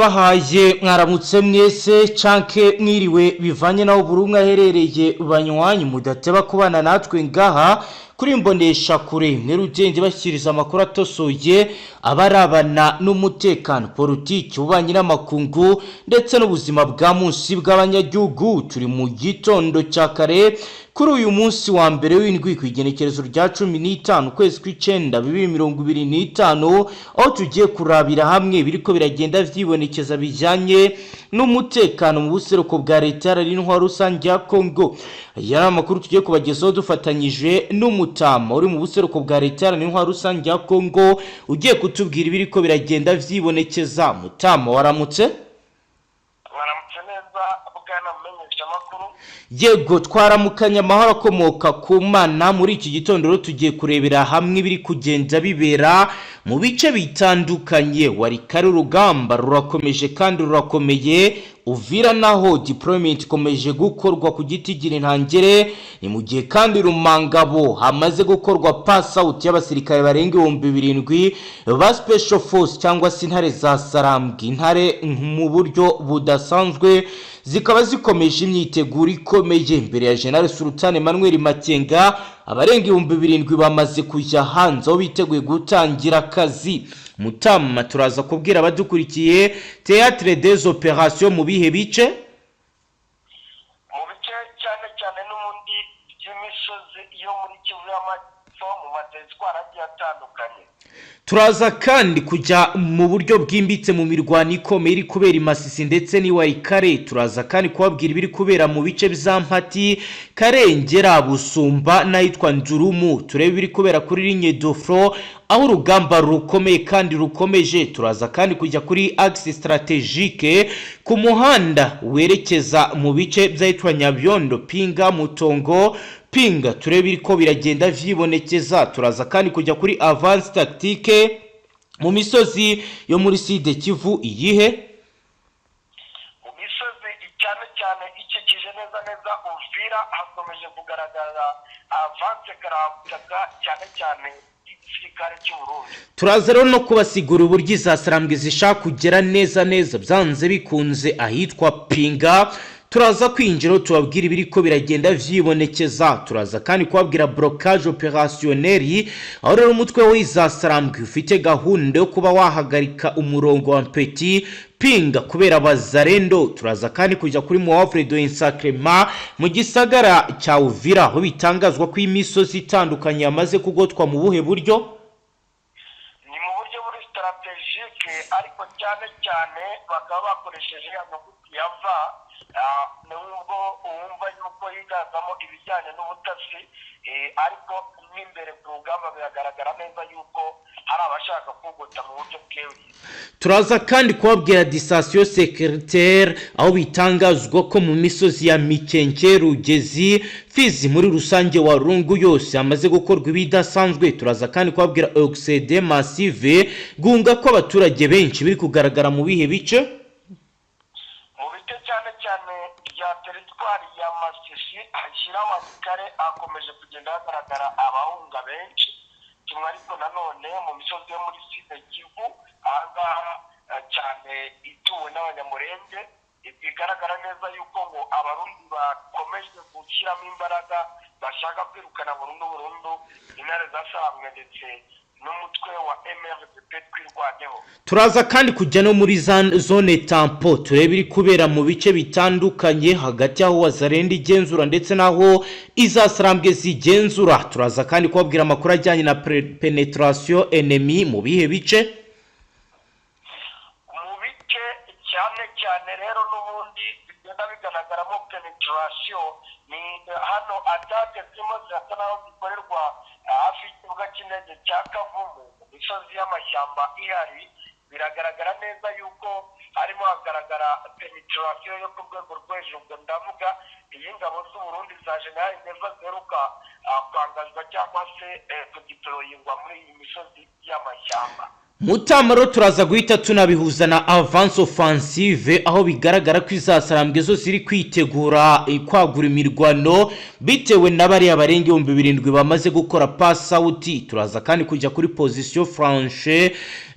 Ndabahaye mwaramutse mwese canke mwiriwe, bivanye naho buri umwe aherereye. Banywanyi mudateba kubana natwe ngaha kuri Mbonesha Kure, mwerugenge bashyikiriza amakuru atosoye abarabana n'umutekano, politiki, ububanyi n'amakungu ndetse n'ubuzima bwa munsi bw'abanyagihugu. Turi mu gitondo cya kare kuri uyu munsi wa mbere w'indwi, ku igenekerezo rya 15 ukwezi kw'icenda 2025, aho tugiye kurabira hamwe biriko biragenda vyibonekeza bijyanye n'umutekano mu buseruko bwa Leta Iharanira Intwaro Rusange ya Kongo. Aya ni amakuru tugiye kubagezaho dufatanyije n'umutama uri mu buseruko bwa Leta Iharanira Intwaro Rusange ya Kongo, ugiye kutubwira ibiriko biragenda vyibonekeza. Mutama, waramutse? Mwaramutse neza, bwana mumenyeshamakuru. Yego, twaramukanye amahoro akomoka ku Mana. Muri iki gitondo rero tugiye kurebera hamwe ibiri kugenda bibera mu bice bitandukanye. Walikale urugamba rurakomeje kandi rurakomeye. Uvira naho deployment ikomeje gukorwa ku giti gira intangere. Ni mu gihe kandi Rumangabo hamaze gukorwa pass out y'abasirikare barenga 7000 ba special force cyangwa se Intare za Sarambwe. Intare mu buryo budasanzwe zikaba zikomeje imyiteguro ikomeye imbere ya General Sultan Emmanuel Makenga. Abarenga 7000 bamaze kujya hanze, aho biteguye gutangira akazi. Mutama, turaza kubwira abadukurikiye théâtre des opérations mu bihe bice? Mu bice cyane cyane n'ubundi by'imisozi yo muri Kivu y'Amajyepfo, mu materitwari agiye atandukanye. Turaza kandi kujya mu buryo bwimbitse mu mirwano ikomeye iri kubera i Masisi ndetse n'iWalikale. Turaza kandi kubabwira ibiri kubera mu bice bya Mpati, Karengera, Busumba n'ahitwa Ndurumu. Turebe ibiri kubera kuri ligne de front, aho urugamba rukomeye kandi rukomeje. Turaza kandi kujya kuri axe stratégique ku muhanda werekeza mu bice by'ahitwa Nyabyondo, Pinga, Mutongo, Pinga, turebe ko biragenda vyibonekeza. Turaza kandi kujya kuri avance tactique mu misozi yo muri Sud Kivu. Iyihe? Mu misozi cyane cyane ikikije neza neza Uvira hakomeje kugaragara avance karabutaka, cyane cyane igisirikare cy'Uburundi. Turaza rero no kubasigura uburyo izasarambwe zishaka kugera neza neza byanze bikunze ahitwa Pinga. Turaza kwinjira tubabwira ibiri ko biragenda vyibonekeza. Turaza kandi kubabwira blocage opérationnel, aho rero umutwe w'izasarambwe ufite gahunda yo kuba wahagarika umurongo wa Mpeti, Pinga kubera abazarendo. Turaza kandi kujya kuri Moavre de Encerclement mu gisagara cya Uvira, aho bitangazwa ko imisozi itandukanye yamaze kugotwa. Mu buhe buryo? Ni mu buryo buri stratégique, ariko cyane cyane bakaba bakoresheje ya nyuguti ya V, nubwo wumva yuko higanzamo ibijyanye n'ubutasi, ariko n'imbere ku rugamba biragaragara neza yuko hari abashaka kugota mu buryo bweruye. Turaza kandi kubabwira distance sécuritaire, aho bitangazwa ko mu misozi ya Mikenke, Rugezi, Fizi, muri rusange wa Rungu yose hamaze gukorwa ibidasanzwe. Turaza kandi kubabwira exode massive, guhunga ko abaturage benshi biri kugaragara mu bihe bice? Mu bice cyane cyane bya teritwari ya Masisi hashyira Walikale hakomeje kugenda hagaragara abahunga benshi kimwe, ariko nanone mu misozi yo muri Sud Kivu ahangaha cyane ituwe n'Abanyamurenge, bigaragara neza yuko ngo Abarundi bakomeje gushyiramo imbaraga, bashaka kwirukana burundu burundu Intare za Sarambwe ndetse n'umutwe wa MRDP Twirwaneho. Turaza kandi kujya no muri zone tampon, turebe ibiri kubera mu bice bitandukanye hagati y'aho Wazarenda igenzura ndetse n'aho izasarambwe zigenzura. Turaza kandi kubabwira amakuru ajyanye na pénétration ennemie mu bihe bice? Mu bice cyane cyane rero n'ubundi bigenda bigaragaramo pénétration ni hano attaque zirimo zirasa naho zikorerwa hafi y'ikibuga cy'indege cya Kavumu, mu misozi y'amashyamba ihari. Biragaragara neza yuko harimo hagaragara pénétration yo ku rwego rwo hejuru. Ubwo ndavuga iyi ngabo z'Uburundi za General Neva ziheruka kwangazwa cyangwa se kudeployingwa muri iyi misozi y'amashyamba. Mutamaro, turaza guhita tunabihuza na avance offensive, aho bigaragara ko izasarambwe zo ziri kwitegura kwagura imirwano bitewe na bariya barenga 7000 bamaze gukora pass out. Turaza kandi kujya kuri position franche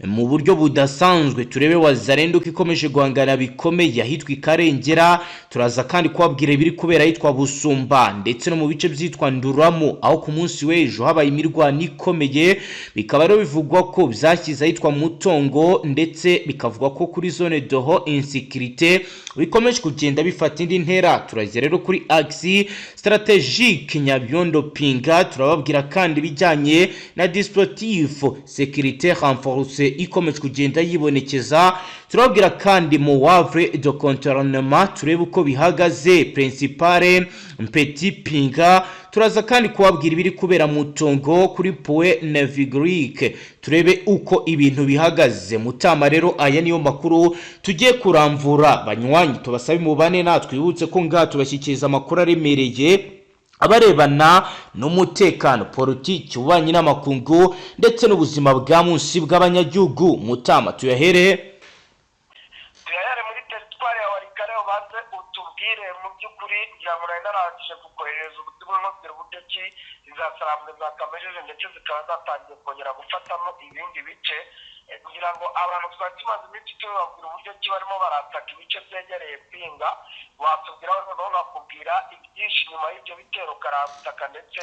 mu buryo budasanzwe, turebe Wazalendo ko ikomeje guhangana bikomeye ahitwa Ikarengera. Turaza kandi kubabwira ibiri kubera ahitwa Busumba ndetse no mu bice byitwa Nduramo, aho ku munsi w'ejo habaye imirwano ikomeye, bikaba rero bivugwa ko byashyize ahitwa Mutongo, ndetse bikavugwa ko kuri zone de haute insécurité bikomeje kugenda bifata indi ntera. Turajya rero kuri axe stratégique Nyabiondo Pinga. Turababwira kandi ibijyanye na dispositif sécurité renforcée ikomeje kugenda yibonekeza. Turababwira kandi manœuvre de contournement, turebe uko bihagaze principale Petit Pinga. Turaza kandi kubabwira ibiri kubera mu Tongo kuri point névralgique, turebe uko ibintu bihagaze. Mutama, rero aya niyo makuru tugiye kuramvura. Banywanyi, tubasabe mubane natwe. Twibutse ko ngaha tubashyikiriza amakuru aremereye abarebana n'umutekano, politiki, ububanyi n'amakungu ndetse n'ubuzima bwa munsi bw'abanyagihugu. Mutama, tuyahere Tuyahere muri teritwari ya Walikale. Ubanze utubwire mu by'ukuri, ngira ngo nari narangije kukoherereza ubutumwa nkubwira uburyo ki izasarambwe zakamejeje ndetse zikaba zatangiye kongera gufatamo ibindi bice. Kugira ngo abantu twari tumaze iminsi tubabwira uburyo ki barimo barataka ibice byegereye Pinga, watubwira noneho nkakubwira ibyinshi nyuma y'ibyo bitero karabutaka, ndetse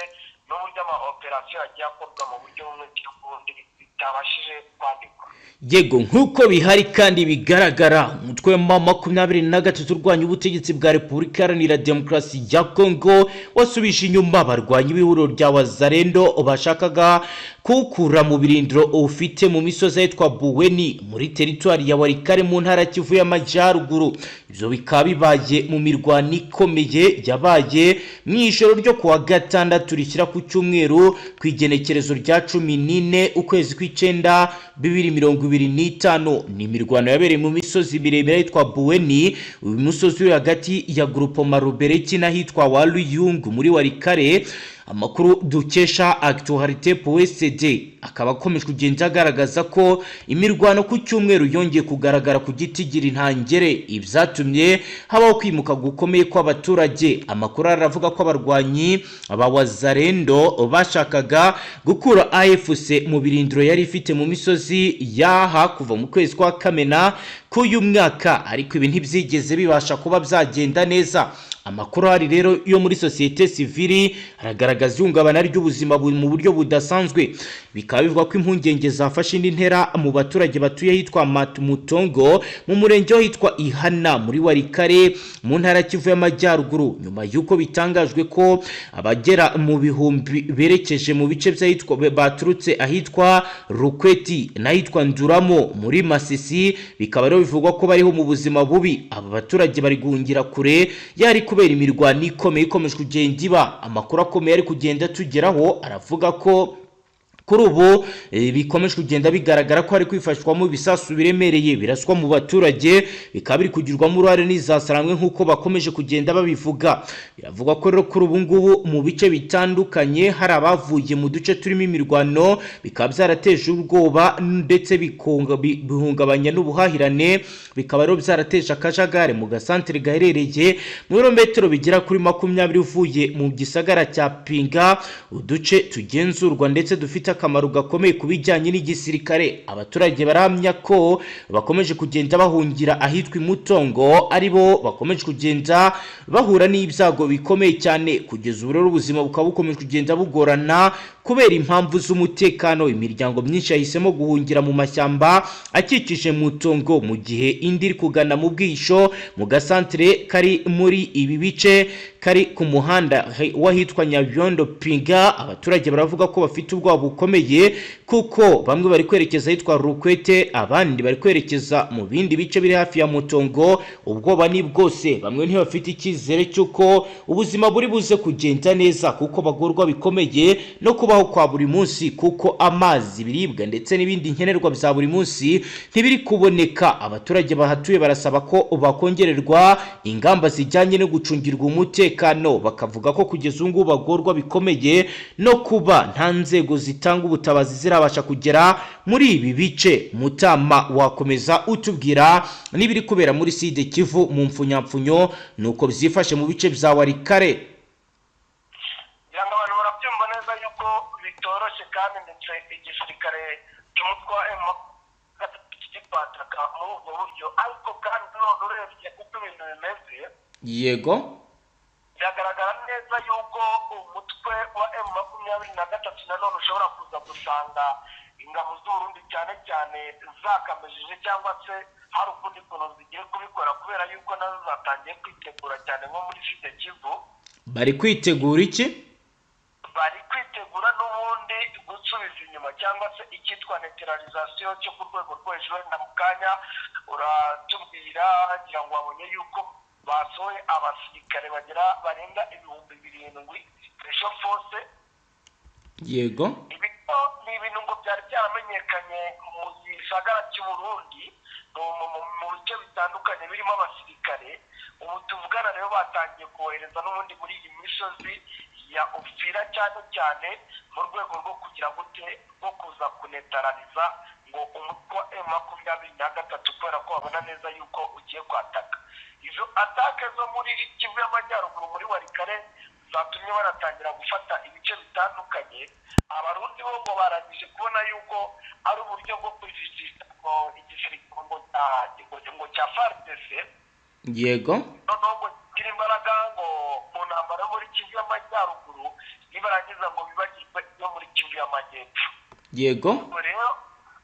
n'uburyo ama operasiyo yagiye akorwa mu buryo bumwe cyangwa ubundi bitabashije kwandikwa. Yego, nk'uko bihari kandi bigaragara, umutwe wa M23 urwanya ubutegetsi bwa Repubulika Iharanira Demokarasi ya Kongo wasubije inyuma barwanya ibihuriro rya Wazalendo bashakaga kuwukura mu birindiro ufite mu misozi ahitwa Buweni muri teritwari ya Walikale mu ntara Kivu y'Amajyaruguru. Ibyo bikaba bibaye mu mirwano ikomeye yabaye mu ijoro ryo kuwa gatandatu rishyira ku cyumweru, ku igenekerezo rya 14 ukwezi kw'icyenda 2025. Ni imirwano yabereye mu misozi miremire ahitwa Buweni, uyu musozi uri hagati ya Groupement Rubereki n'ahitwa Waluyungu muri Walikale. Amakuru dukesha Actualité PSD akaba akomeje kugenda agaragaza ko imirwano ku cyumweru yongeye kugaragara ku giti gira intangere, ibyatumye habaho kwimuka gukomeye kw'abaturage. Amakuru aravuga ko abarwanyi ba Wazalendo bashakaga gukura AFC mu birindiro yari ifite mu misozi yaha kuva mu kwezi kwa Kamena k'uyu mwaka, ariko ibi ntibyigeze bibasha kuba byagenda neza. Amakuru ahari rero yo muri sosiyete sivili aragaragaza ihungabana ry'ubuzima mu buryo budasanzwe. Bikaba bivugwa ko impungenge zafashe indi ntera mu baturage batuye ahitwa Mutongo, mu murenge w'ahitwa Ihana muri Walikale mu ntara Kivu y'Amajyaruguru, nyuma y'uko bitangajwe ko abagera mu bihumbi berekeje mu bice by'ahitwa baturutse ahitwa Rukweti n'ahitwa Nduramo muri Masisi. Bikaba rero bivugwa ko bariho mu buzima bubi. Aba baturage bari guhungira kure yari kubera imirwano ikomeye ikomeje kugenda iba. Amakuru akomeye ari kugenda tugeraho aravuga ko kuri ubu bikomeje kugenda bigaragara ko hari kwifashishwamo ibisasu biremereye biraswa mu baturage, bikaba biri kugirwamo uruhare n'izasarangwe nk'uko bakomeje kugenda babivuga. Biravugwa ko rero kuri ubu ngubu mu bice bitandukanye hari abavuye mu duce turimo imirwano, bikaba byarateje ubwoba ndetse bihungabanya n'ubuhahirane. Bikaba rero byarateje akajagari mu gasantere gaherereye mu birometero bigera kuri 20 uvuye mu gisagara cya Pinga, uduce tugenzurwa ndetse dufite akamaro gakomeye ku bijyanye n'igisirikare. Abaturage baramya ko bakomeje kugenda bahungira ahitwa Imutongo ari bo bakomeje kugenda bahura n'ibyago bikomeye cyane. Kugeza ubu rero ubuzima bukaba bukomeje kugenda bugorana kubera impamvu z'umutekano. Imiryango myinshi yahisemo guhungira mu mashyamba akikije Mutongo, mu gihe indi iri kugana mu bwisho mu gasantere kari muri ibi bice kari ku muhanda w'ahitwa Nyabyondo Pinga. Abaturage baravuga ko bafite ubwoba bukomeye, kuko bamwe bari kwerekeza ahitwa Rukwete, abandi bari kwerekeza mu bindi bice biri hafi ya Mutongo. Ubwoba ni bwose, bamwe ntibafite icyizere cy'uko ubuzima buri buze kugenda neza, kuko bagorwa bikomeye no kubaho kwa buri munsi, kuko amazi, ibiribwa ndetse n'ibindi nkenerwa bya buri munsi ntibiri kuboneka. Abaturage bahatuye barasaba ko bakongererwa ingamba zijyanye no gucungirwa umutekano, bakavuga ko kugeza ubu ngubu bagorwa bikomeye no kuba nta nzego zitanga ubutabazi zirabasha. itarabasha kugera muri ibi bice. Mutama, wakomeza utubwira n'ibiri kubera muri Sud Kivu mu mfunyapfunyo, nuko byifashe mu bice bya Walikale. Kugira ngo abantu barabyumva neza yuko bitoroshye, kandi ndetse igisirikare cy'umutwe wa M23 kigikwataka muri ubwo buryo. Ariko kandi none urebye uko ibintu bimeze, biragaragara neza yuko umutwe wa M23 nanone ushobora kuza gusanga ingabo z'Uburundi cyane cyane zakamejeje, cyangwa se hari ukundi kuntu zigiye kubikora, kubera yuko nazo zatangiye kwitegura cyane nko muri Sud Kivu. Bari kwitegura iki? Bari kwitegura n'ubundi gusubiza inyuma, cyangwa se icyitwa neutralisation cyo ku rwego rwo hejuru. Wenda mu kanya uratubwira. Ngira ngo wabonye yuko basohoye abasirikare bagera barenga 7000 special force. Ibi ni ibintu ngo byari byaramenyekanye mu gisagara cy'u Burundi, mu bice bitandukanye birimo abasirikare. Ubu tuvugana rero batangiye kohereza n'ubundi muri iyi misozi ya Uvira, cyane cyane mu rwego rwo kugira gute, rwo kuza kunetarariza ngo umutwe wa M23, kubera ko babona neza yuko ugiye kwataka. Izo attaques zo muri Kivu y'Amajyaruguru, muri Walikale, zatumye baratangira gufata ibice bitandukanye. Abarundi bo ngo barangije kubona yuko ari uburyo bwo kujijisha ngo igisirikare ngo cya FARDC, noneho ngo kigire imbaraga ngo mu ntambara yo muri Kivu y'Amajyaruguru, nibarangiza ngo bibagirwe iyo muri Kivu y'Amajyepfo. Ubwo rero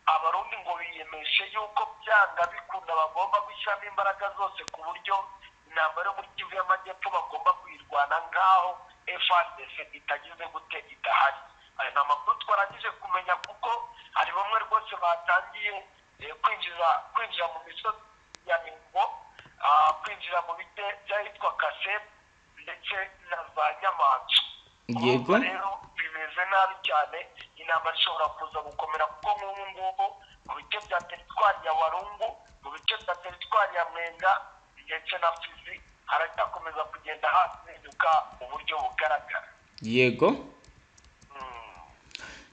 Abarundi ngo biyemeje yuko byanga bikunda bagomba gushyiramo imbaraga zose, ku buryo intambara yo muri Kivu y'Amajyepfo bagomba kuyirwana nk'aho FARDC itagize gute, idahari. Ayo ni amakuru twarangije kumenya, kuko hari bamwe rwose batangiye kwinjira mu misozi ya Mingo, kwinjira mu bice by'ahitwa Kasete ndetse na za Nyamanza. Urumva rero bimeze nabi cyane, intambara ishobora kuza gukomera, kuko nk'ubu ngubu mu bice bya teritwari ya Walungu, mu bice bya teritwari ya Mwenga ndetse na Fizi, haracyakomeza kugenda hahinduka mu buryo bugaragara. Yego,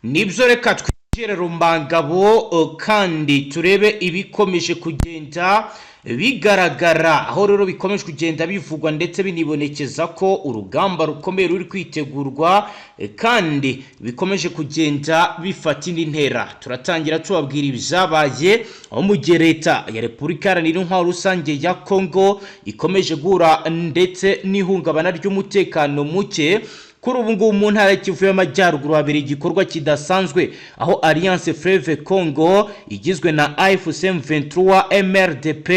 nibyo. Reka twinjire Rumangabo kandi turebe ibikomeje kugenda bigaragara, aho rero bikomeje kugenda bivugwa ndetse binibonekeza ko urugamba rukomeye ruri kwitegurwa, kandi bikomeje kugenda bifata indi ntera. Turatangira tubabwira ibyabaye aho mu gihe Leta ya Repubulika Iharanira Intwaro Rusange ya Kongo ikomeje guhura ndetse n'ihungabana ry'umutekano muke. Kuri ubu ngubu mu ntara ya Kivu y'Amajyaruguru habereye igikorwa kidasanzwe, aho Alliance Fleuve Congo igizwe na AFC M23, MRDP,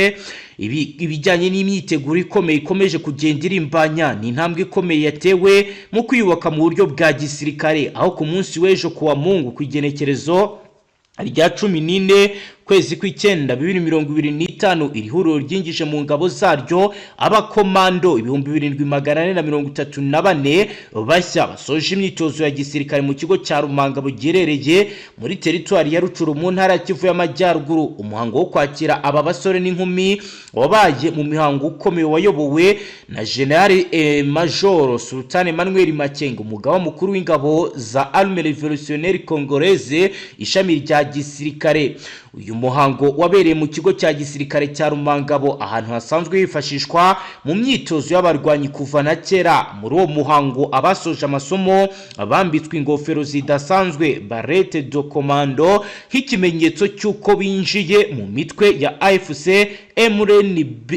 ibijyanye n'imyiteguro ikomeye ikomeje kugenda irimbanya. Ni intambwe ikomeye yatewe mu kwiyubaka mu buryo bwa gisirikare, aho ku munsi w'ejo kuwa Mungu, ku igenekerezo rya 14 kwezi kw'icyenda 2025, iri huriro ryinjije mu ngabo zaryo abakomando 7434 bashya basoje imyitozo ya gisirikare mu kigo cya Rumangabo giherereye muri teritwari ya Rutshuru mu ntara ya Kivu y'Amajyaruguru. Umuhango wo kwakira aba basore n'inkumi wabaye mu mihango ukomeye, wayobowe na General Major Sultan Emmanuel Makenga, umugaba mukuru w'ingabo za Armée Révolutionnaire Congolaise, ishami rya gisirikare. Uyu muhango wabereye mu kigo cya gisirikare cya Rumangabo, ahantu hasanzwe hifashishwa mu myitozo y'abarwanyi kuva na kera. Muri uwo muhango, abasoje amasomo bambitswe ingofero zidasanzwe, barrettes de commando, nk'ikimenyetso cy'uko binjiye mu mitwe ya AFC MRNB,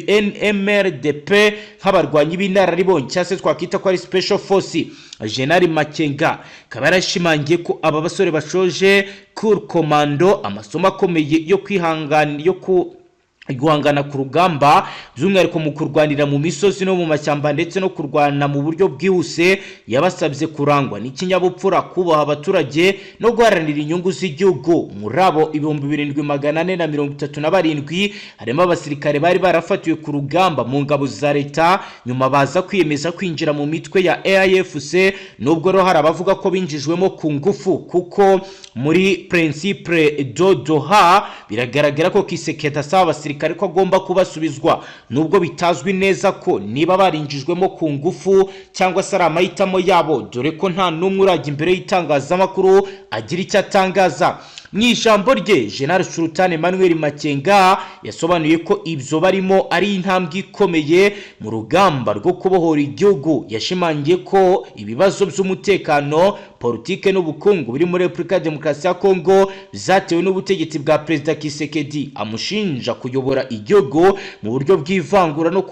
MRDP nk'abarwanyi b'inararibonye, cyangwa se twakwita ko ari special force. General Makenga akaba yarashimangiye ko aba basore bashoje cours commando amasomo akomeye yo kwihangana, yo ku guhangana ku rugamba, by'umwihariko mu kurwanira mu misozi no mu mashyamba, ndetse no kurwana mu buryo bwihuse. Yabasabye kurangwa n'ikinyabupfura, kubaha abaturage no guharanira inyungu z'igihugu. Muri abo 7437 harimo abasirikare bari barafatiwe ku rugamba mu ngabo za leta, nyuma baza kwiyemeza kwinjira mu mitwe ya AFC, nubwo rero hari abavuga ko binjijwemo ku ngufu, kuko muri principe de Doha biragaragara ko Tshisekedi asaba abasirikare basirikare ko agomba kubasubizwa, nubwo bitazwi neza ko niba barinjijwemo ku ngufu cyangwa se ari amahitamo yabo, dore ko nta n'umwe urajya imbere y'itangazamakuru agira icyo atangaza. Mu ijambo rye, General Sultan Emmanuel Makenga yasobanuye ko ibyo barimo ari intambwe ikomeye mu rugamba rwo kubohora igihugu. Yashimangiye ko ibibazo by'umutekano, politike n'ubukungu biri muri Repubulika ya Demokarasi ya Kongo byatewe n'ubutegetsi bwa Perezida Tshisekedi, amushinja kuyobora igihugu mu buryo bw'ivangura no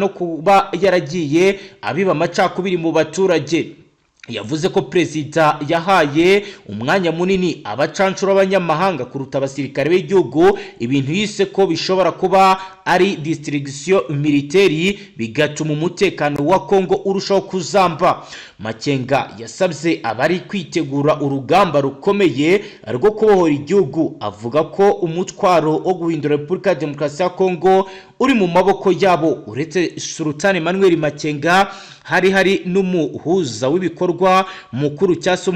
kuba yaragiye abiba amacakubiri mu baturage. Yavuze ko perezida yahaye umwanya munini abacancuro b'abanyamahanga kuruta abasirikare b'igihugu, ibintu yise ko bishobora kuba ari destruction militaire, bigatuma umutekano wa Kongo urushaho kuzamba. Makenga yasabye abari kwitegura urugamba rukomeye rwo kubohora igihugu, avuga ko umutwaro wo guhindura Repubulika ya Demokarasi ya Kongo uri mu maboko yabo. Uretse Sultan Emmanuel Makenga, hari n'umuhuza w'ibikorwa mukuru cyangwa se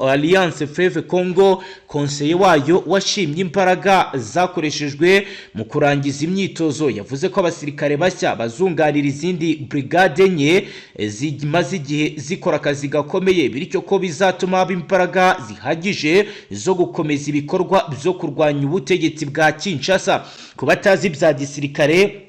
Alliance Fleuve Congo, konseye wayo, washimye imbaraga zakoreshejwe mu kurangiza imyitozo. Yavuze ko abasirikare bashya bazunganira izindi brigade enye zimaze igihe zikora akazi gakomeye, bityo ko bizatuma haba imbaraga zihagije zo gukomeza ibikorwa byo kurwanya ubutegetsi bwa Kinshasa. Ku batazi ibya gisirikare,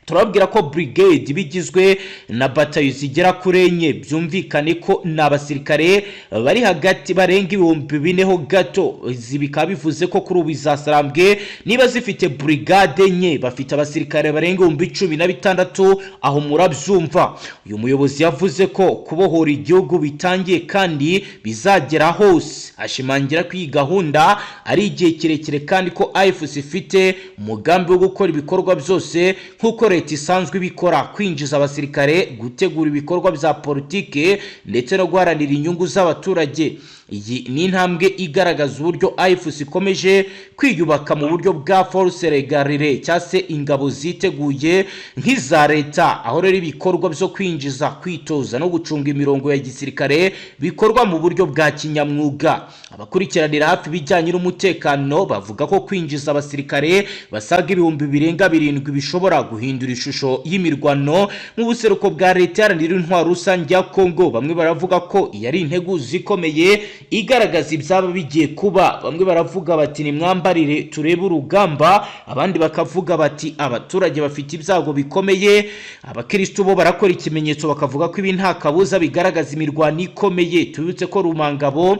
turababwira ko brigade bigizwe na batayo zigera kuri enye. Byumvikane ko ni abasirikare bari hagati barenga 4000 ho gato. Izi bikaba bivuze ko kuri ubu izasarambwe niba zifite brigade enye, bafite abasirikare barenga 16,000. Aho murabyumva. Uyu muyobozi yavuze ko kubohora igihugu bitangiye kandi bizagera hose, ashimangira ko iyi gahunda ari igihe kirekire kandi ko AFC ifite umugambi wo gukora ibikorwa byose nk'uko leta isanzwe ibikora: kwinjiza abasirikare, gutegura ibikorwa bya politike ndetse no guharanira inyungu z'abaturage. Iyi ni intambwe igaragaza uburyo AFC ikomeje kwiyubaka mu buryo bwa force régulière, cyangwa se ingabo ziteguye nk'iza leta, aho rero ibikorwa byo kwinjiza, kwitoza no gucunga imirongo ya gisirikare bikorwa mu buryo bwa kinyamwuga. Abakurikiranira hafi ibijyanye n'umutekano bavuga ko kwinjiza abasirikare basaga 7,000 bishobora guhindura ishusho y'imirwano mu buseruko bwa Leta Iharanira Intwaro Rusange ya Kongo. Bamwe baravuga ko iyi ari integuza ikomeye igaragaza ibyaba bigiye kuba. Bamwe baravuga bati: "Nimwambarire turebe urugamba." Abandi bakavuga bati: "Abaturage bafite ibyago bikomeye." Abakirisitu bo barakora ikimenyetso, bakavuga ko ibi nta kabuza bigaragaza imirwano ikomeye. Tubibutse ko Rumangabo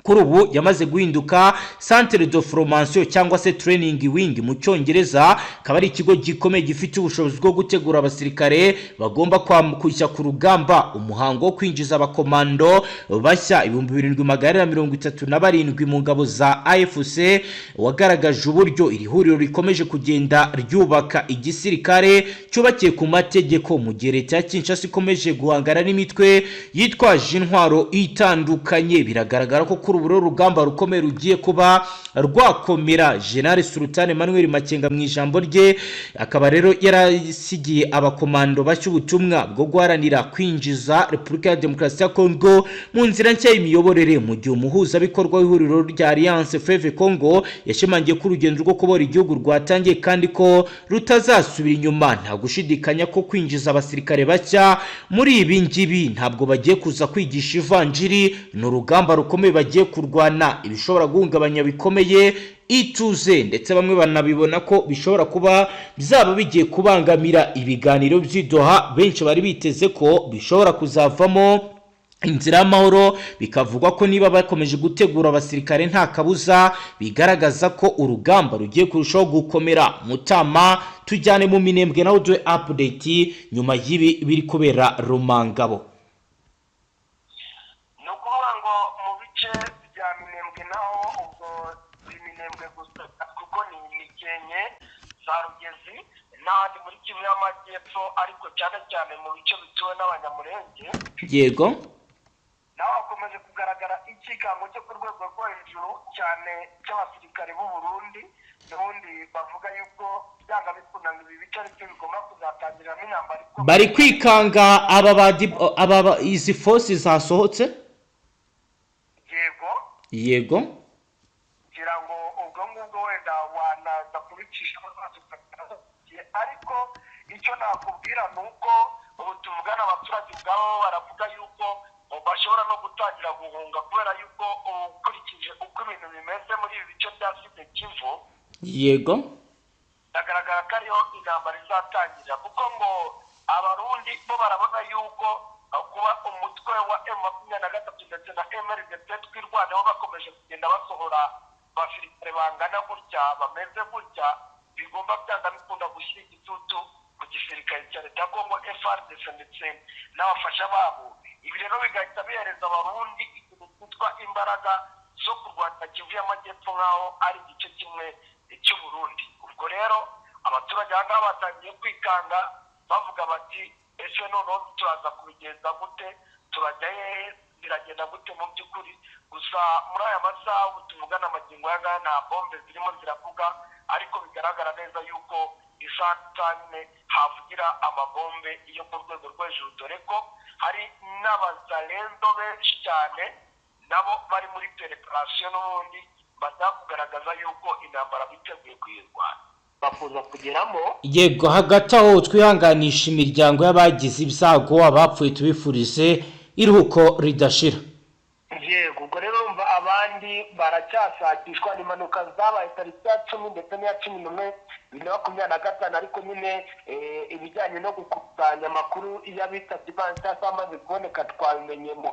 kuri ubu yamaze guhinduka centre de formation, cyangwa se training wing mu Cyongereza, akaba ari ikigo gikomeye gifite ubushobozi bwo gutegura abasirikare bagomba kujya ku rugamba. Umuhango wo kwinjiza abakomando bashya 7437 mu ngabo za AFC wagaragaje uburyo iri huriro rikomeje kugenda ryubaka igisirikare cyubakiye ku mategeko, mu gihe leta ya Kinshasa ikomeje guhangana n'imitwe yitwaje intwaro itandukanye. Biragaragara ko kuri ubu rero urugamba rukomeye rugiye kuba rwakomera. General Sultan Emmanuel Makenga mu ijambo rye akaba rero yarasigiye abakomando bashya ubutumwa bwo guharanira kwinjiza Repubulika ya Demokarasi ya Kongo mu nzira nshya y'imiyoborere, mu gihe umuhuzabikorwa w'ihuriro rya Alliance Fleuve Congo yashimangiye ko urugendo rwo kubohora igihugu rwatangiye kandi ko rutazasubira inyuma. Nta gushidikanya ko kwinjiza abasirikare bashya muri ibi ngibi, ntabwo bagiye kuza kwigisha ivanjiri, ni urugamba rukomeye bagiye kurwana, ibishobora guhungabanya bikomeye ituze, ndetse bamwe banabibona ko bishobora kuba byaba bigiye kubangamira ibiganiro by'i Doha benshi bari biteze ko bishobora kuzavamo inzira y'amahoro. Bikavugwa ko niba bakomeje gutegura abasirikare, nta kabuza bigaragaza ko urugamba rugiye kurushaho gukomera. Mutama, tujyane mu Minembwe nawe uduhe update nyuma y'ibi biri kubera Rumangabo. Ni ukuvuga ngo mu bice bya Minembwe naho, ubwo si Minembwe gusa kuko ni Mikenke, za Rugezi n'ahandi muri Kivu y'Amajyepfo, ariko cyane cyane mu bice bituwe n'Abanyamurenge, naho hakomeje kugaragara icyikango cyo ku rwego rwo hejuru cyane cy'abasirikare b'u Burundi, n'ubundi bavuga yuko byanga bikunda ngo ibi bice aribyo bigomba kuzatangiramo intambara ikomeye. Bari kwikanga aba izi force zasohotse. Yego. Yego. Ngira ngo ubwo ngubwo wenda wanaza kubicisha amaso. Icyo nakubwira ni uko ubu tuvugana abaturage ubwabo baravuga yuko bashobora no gutangira guhunga, kubera yuko ukurikije uko ibintu bimeze muri ibi bice bya Sud Kivu, biragaragara ko ariho intambara izatangira, kuko ngo Abarundi bo barabona yuko kuba umutwe wa M23 ndetse na MRDP Twirwaneho bakomeje kugenda basohora abasirikare bangana gutya, bameze gutya, bigomba byanga bikunda gushyira igitutu ku gisirikare cya leta ya Kongo, FARDC, ndetse n'abafasha babo. Ibi rero bigahita bihereza Abarundi ikintu cyitwa imbaraga zo kurwanya Kivu y'Amajyepfo nk'aho ari igice kimwe cy'Uburundi. Ubwo rero abaturage aha ngaha batangiye kwikanga, bavuga bati: "Ese noneho turaza kubigenza gute? Turajya hehe? Biragenda gute?" Mu by'ukuri gusa muri aya masaha ubu tuvugana, amagingo aya ngaya, nta bombe zirimo ziravuga, ariko bigaragara neza yuko isaha nyine havugira amabombe yo ku rwego rwo hejuru, dore ko hari n'Abazalendo benshi cyane nabo bari muri préparation, n'ubundi bashaka kugaragaza yuko intambara biteguye kuyirwana, bakuza kugeramo. Yego, hagati aho twihanganisha imiryango y'abagize ibyago, abapfuye tubifurize iruhuko ridashira. Yego, ubwo rero urumva abandi baracyashakishwa. Ni impanuka zabaye tariki ya 10 ndetse n'iya 11 2025, ariko nyine ibijyanye no gukusanya amakuru y'abitabye Imana cyangwa se amaze kuboneka twabimenye mu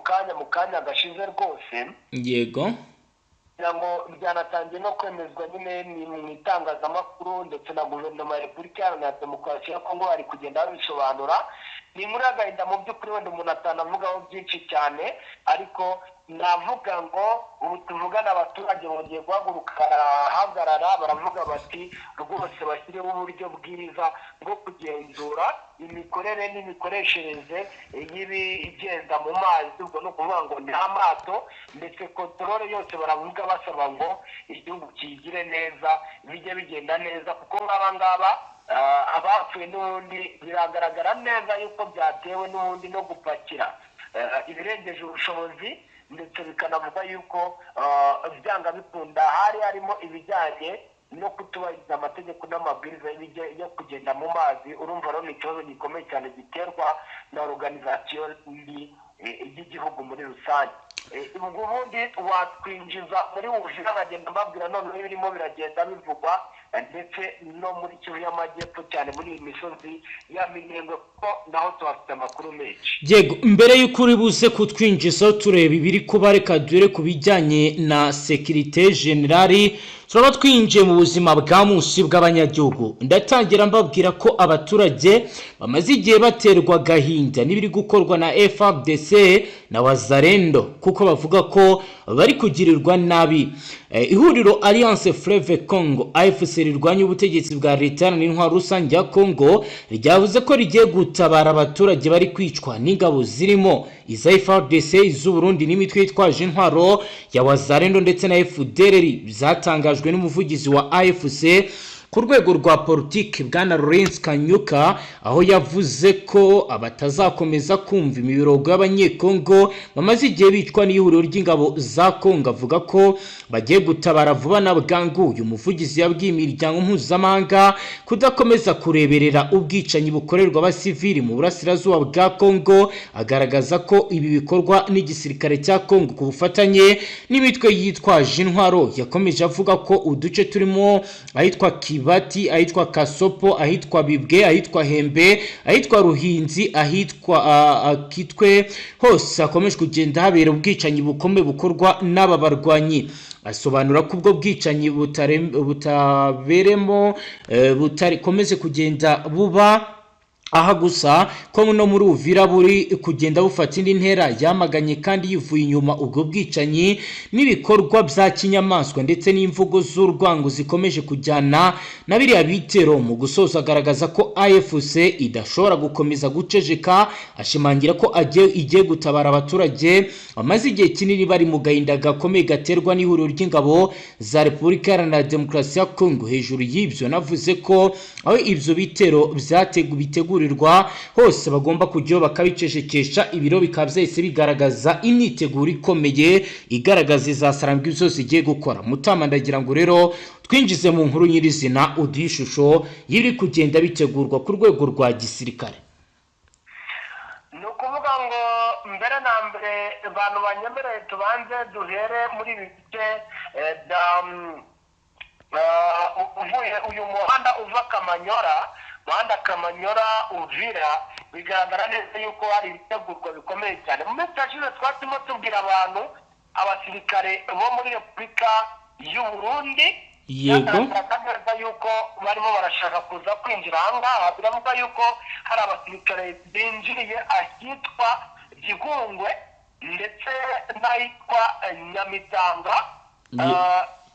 kanya gashize rwose. Kugira ngo byanatangiye no kwemezwa nyine ni mu itangazamakuru, ndetse na Guverinoma ya Repubulika Iharanira Demokarasi ya Kongo bari kugenda babisobanura. Ni inkuru y'agahinda mu by'ukuri, wenda umuntu atanavugaho byinshi cyane, ariko navuga ngo ubu tuvugana abaturage bongeye guhaguruka, barahagarara, baravuga bati rwose bashyireho uburyo bwiza bwo kugenzura imikorere n'imikoreshereze y'ibigenda mu mazi. Ubwo ni ukuvuga ngo ni amato, ndetse contrôle yose baravuga, basaba ngo igihugu kiyigire neza, bijye bigenda neza, kuko nk'aba ngaba abapfuye n'ubundi biragaragara neza yuko byatewe n'ubundi no gupakira ibirengeje ubushobozi, ndetse bikanavuga yuko byanga bikunda hari harimo ibijyanye no kutubahiriza amategeko n'amabwiriza yo kugenda mu mazi. Urumva rero ni ikibazo gikomeye cyane giterwa na organisation mbi y'igihugu muri rusange. Ubwo ubundi watwinjiza muri Uvira, nkagenda mbabwira noneho ibirimo biragenda bivugwa, ndetse no muri Kivu y'Amajyepfo, cyane muri iyi misozi ya Minembwe, kuko naho tuhafite amakuru menshi. Yego, mbere y'uko uri buze kutwinjiza tureba ibiri kuba, reka dure ku bijyanye na sécurité générale. Turaba twinjiye mu buzima bwa munsi bw'abanyagihugu. Ndatangira mbabwira ko abaturage bamaze igihe baterwa agahinda n'ibiri gukorwa na FARDC na Wazalendo, kuko bavuga ko bari kugirirwa nabi. Ihuriro Alliance Fleuve Congo, AFC, rirwanya ubutegetsi bwa leta n'intwaro rusange ya Congo, ryavuze ko rigiye gutabara abaturage bari kwicwa n'ingabo zirimo iza FARDC, iz'Uburundi n'imitwe yitwaje intwaro ya Wazalendo ndetse na FDLR. Byatangajwe n'umuvugizi wa AFC ku rwego rwa politiki, bwana Lawrence Kanyuka, aho yavuze ko abatazakomeza kumva imiborogo y'Abanyekongo bamaze igihe bicwa n'ihuriro ry'ingabo za Kongo. Avuga ko bagiye gutabara vuba na bwangu. Uyu muvugizi yabwiye imiryango mpuzamahanga kudakomeza kureberera ubwicanyi bukorerwa abasivili mu burasirazuba bwa Kongo, agaragaza ko ibi bikorwa n'igisirikare cya Kongo ku bufatanye n'imitwe yitwaje intwaro. Yakomeje avuga ko uduce turimo ahitwa Kibati, ahitwa Kasopo, ahitwa Bibwe, ahitwa Hembe, ahitwa Ruhinzi, ahitwa Kitwe, hose hakomeje kugenda habera ubwicanyi bukomeye bukorwa n'aba barwanyi. Asobanura ko ubwo bwicanyi butaberemo butakomeze kugenda buba aha gusa, ko no muri Uvira buri kugenda bufata indi ntera. Yamaganye kandi yivuye inyuma ubwo bwicanyi n'ibikorwa bya kinyamaswa ndetse n'imvugo z'urwango zikomeje kujyana na biriya bitero. Mu gusoza agaragaza ko AFC idashobora gukomeza guceceka, ashimangira ko igiye gutabara abaturage bamaze igihe kinini bari mu gahinda gakomeye gaterwa n'ihuriro ry'ingabo za Repubulika Iharanira Demokarasi ya Kongo. Hejuru y'ibyo, navuze ko aho ibyo bitero bitegurirwa bitegurirwa hose bagomba kujyaho bakabicecekesha. Ibiro bikaba byahise bigaragaza imyiteguro ikomeye igaragaza izasarambwa izo zigiye gukora. Mutama, ndagira ngo rero twinjize mu nkuru nyirizina, uduhe ishusho y'ibiri kugenda bitegurwa ku rwego rwa gisirikare. Ni ukuvuga ngo mbere na mbere, abantu banyemereye tubanze duhere muri ibi bice bya uvuye uyu muhanda uva Kamanyora, muhanda Kamanyora Uvira, bigaragara neza yuko hari ibitegurwa bikomeye cyane. Mu minsi yashize twarimo tubwira abantu abasirikare bo muri Repubulika y'u Burundi byagaragaraga neza yuko barimo barashaka kuza kwinjira aha ngaha. Biravuga yuko hari abasirikare binjiriye ahitwa Gihungwe ndetse n'ahitwa Nyamitanga,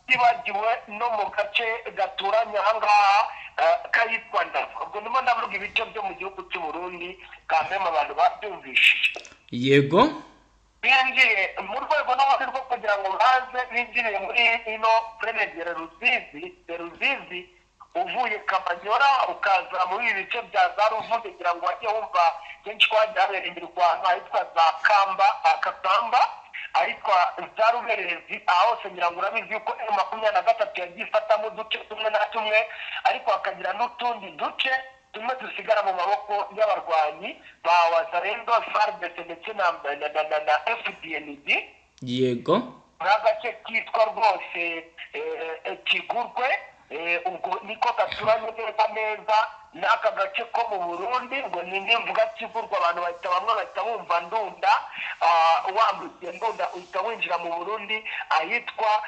tibagiwe no mu gace gaturanye aha ngaha kayitwa Ndava. Ubwo ndimo ndavuga ibice byo mu gihugu cy'u Burundi kameme, abantu babyumvishije. Binjiye mu rwego n'ubundi rwo kugira ngo baze binjire muri ino plaine de Ruzizi, de Ruzizi, uvuye Kamanyora ukaza muri ibi bice bya za Ruvuge, kugira ngo wajye wumva kenshi ko hagiye habera imirwano ahitwa za Kamba, Kakamba, ahitwa za Ruberezi, aha hose ngira ngo urabizi yuko M23 yagiye ifatamo uduce tumwe na tumwe, ariko hakagira n'utundi duce tumwe dusigara mu maboko y'abarwanyi ba Wazalendo, FARDC ndetse na FDNB. N'agace kitwa rwose Kigurwe, ubwo niko gaturanye neza neza n'aka gace ko mu Burundi. Ngo ni nimvuga Kigurwe, abantu bahita, bamwe bahita bumva Ndunda. Wambutse Ndunda uhita winjira mu Burundi ahitwa